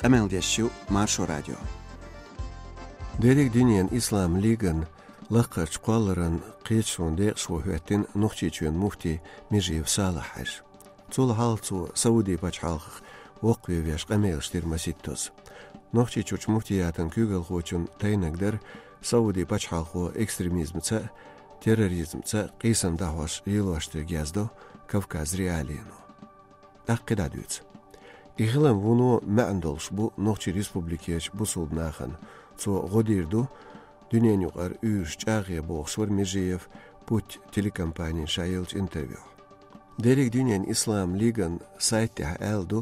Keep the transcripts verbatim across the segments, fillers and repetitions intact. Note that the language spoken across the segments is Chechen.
Къамел деш ю Маршо радио. Дерриг дуьненан Ислам лиган лакхарчу кхолларан кхеташонан декъашхо хӀоьттина Нохчийчоьнан муфти Межиев Салахь хьаьжа. Цул хьалха цо Сауди пачхьалкхах воккхаве веш къамелаш дира масийттаза. Нохчийчуьрчу муфтиятан куьйгалхочун тайниг дара Сауди пачхьалкхо экстремизмца а, терроризмца а къийсам дӀахьош лелош дерг, яздо Кавказ.Реалиино. ТӀаккха кхидӀа дуьйцу. И хилам вуно маьӀна долуш бу Нохчийн Республикерчу бусулба нахана. Цо гӀо дийр ду дуьненаюкъара уьйраш чӀагӀъе, бохуш вара Межиев Путь телекомпанина ша еллачу интервьюхь. Дерриг дуьненан Ислам лиган сайта тӀехь аьлла ду,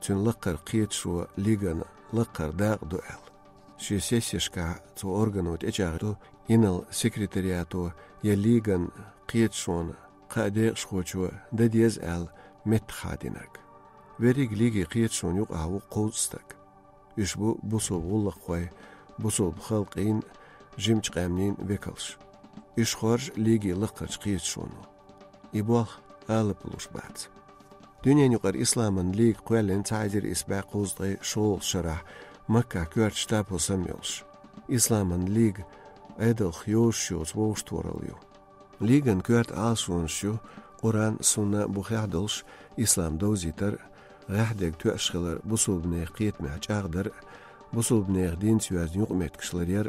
цуьнан лакхара кхеташо лиган лакхара дакъа ду аьлла. Шен сессешкахь цу органо тӀечӀагӀъян ду инарла секретариато я лиган кхеташонан кхаа декъашхочо дан деза аьлла меттахъхьа динарг. Верриг лигин кхеташонан юкъахь ву кхузткъа стаг. Уьш бу бусулба гӀуллакххойн, бусулба халкъийн, жимачу къаьмнийн векалш. Уьш хоржу лигин лакхарчу кхеташоно. И болх алапа луш бац. Дуьненаюкъара Исламан лига кхоьллина цхьа эзар исс бӀе кхузткъе шолгӀачу шарахь Маккахь коьрта штаб хӀусам йолуш. Исламан лига Ӏедалх йозуш йоцу вовшахтохаралла ю. Лиган коьрта Ӏалашонаш ю Къуръан, Сунна бухехь долуш ислам довзийтар, гӀаьхьа дерг тоьаш хилар, бусулбанех кхетамехь чӀагӀдар, бусулбанех динца йоьзна юкъаметтигаш ларъяр,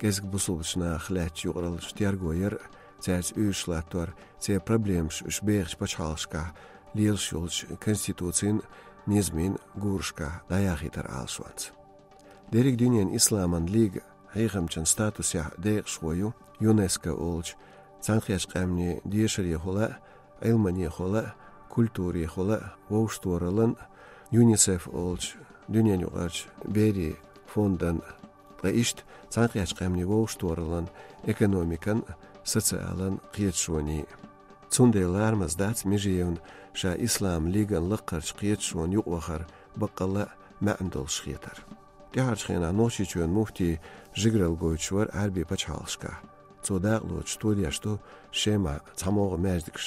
кӀезиг бусулбачу нахах лаьттачу юкъараллаш терго яр, цаьрца уьйраш латтор, церан проблемаш уьш бехачу пачхьалкхашкахь лелаш йолчу конституцин, низамийн гурашкахь дӀаяхийтар Ӏалашонца. Дерриг дуьненан Исламан лига хьехамчан статусехь декъашхо ю ЮНЕСКО олучу Цхьаьнакхеттачу Къаьмнийн дешарехула а, Ӏилманехула а, культурехула а вовшахтохараллан а, ЮНИСЕФ олучу дуьненаюкъарчу берийн фондан а, ткъа иштта Цхьаьнакхеттачу Къаьмнийн вовшахтохараллан, экономикан а, социалан а кхеташонийн а. Цундела ларамаза дац Межиевна ша Ислам лиган лакхарчу кхеташонан юкъавахар баккъалла а маьӀна долуш хетар. ТӀаьхьарчу хенахь Нохчийчоьнан муфтин жигаралла гойтуш вара Ӏаьрбийн пачхьалкхашкахь. Цо дакъалоцуш тодеш ду Шемахь цхьамогӀа маьждигаш.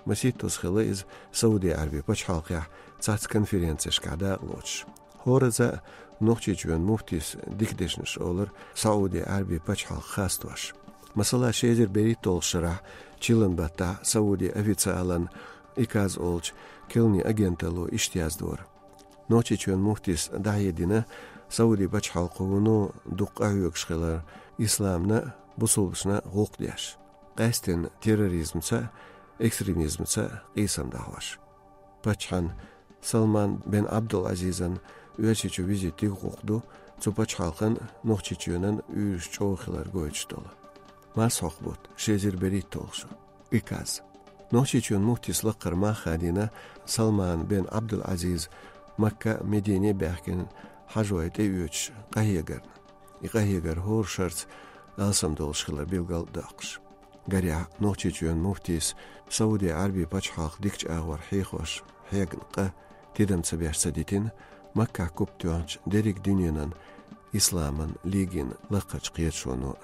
Масийттаза хилла иза Сауди Ӏаьрбийн пачхьалкхехь цхьацца конференцешкахь дакъалоцуш. ХӀораза а Нохчийчоьнан муфтис дика дешнаш олура Сауди Ӏаьрбийн пачхьалкх хастош. Масала, ши эзар берхӀитталгӀачу шарахь чиллан баттахь Сауди официалан Иказ олучу керланийн агенталло иштта яздора: Нохчийчоьнан муфтис дӀахьедина Сауди пачхьалкхо вуно дукха къахьоьгуш хилар исламна а, бусулбачунна а гӀуллакх деш, къаьсттина терроризмца а, экстремизмца а къийсам дӀахьош. Паччахьан Салман бен Абдул-Азизан Оьрсийчу визит дика гӀуллакх ду цу пачхьалкхан а, Нохчийчоьнан а уьйраш чӀогӀа хилар гойтуш долу. Марсхьокху бутт, ши эзар берхӀитталгӀа шо. Иказ. Нохчийчоьнан муфтис лакхара мах хадийна Салман бен Абдул-Азиз Макка а, Медине а баьхкина хьажой тӀеоьцуш къахьегарна. И къахьегар хӀора шарца алсам долуш хилар билгалдоккхуш. Гарехь, Нохчийчоьнан муфтис Сауди Ӏаьрбийн пачхьалкх дикачу агӀор хьехош хьегна къа тидам ца беш ца дитина, Маккахь куп тоьхначу дерриг дуьненан Исламан лигин лакхарчу кхеташоно.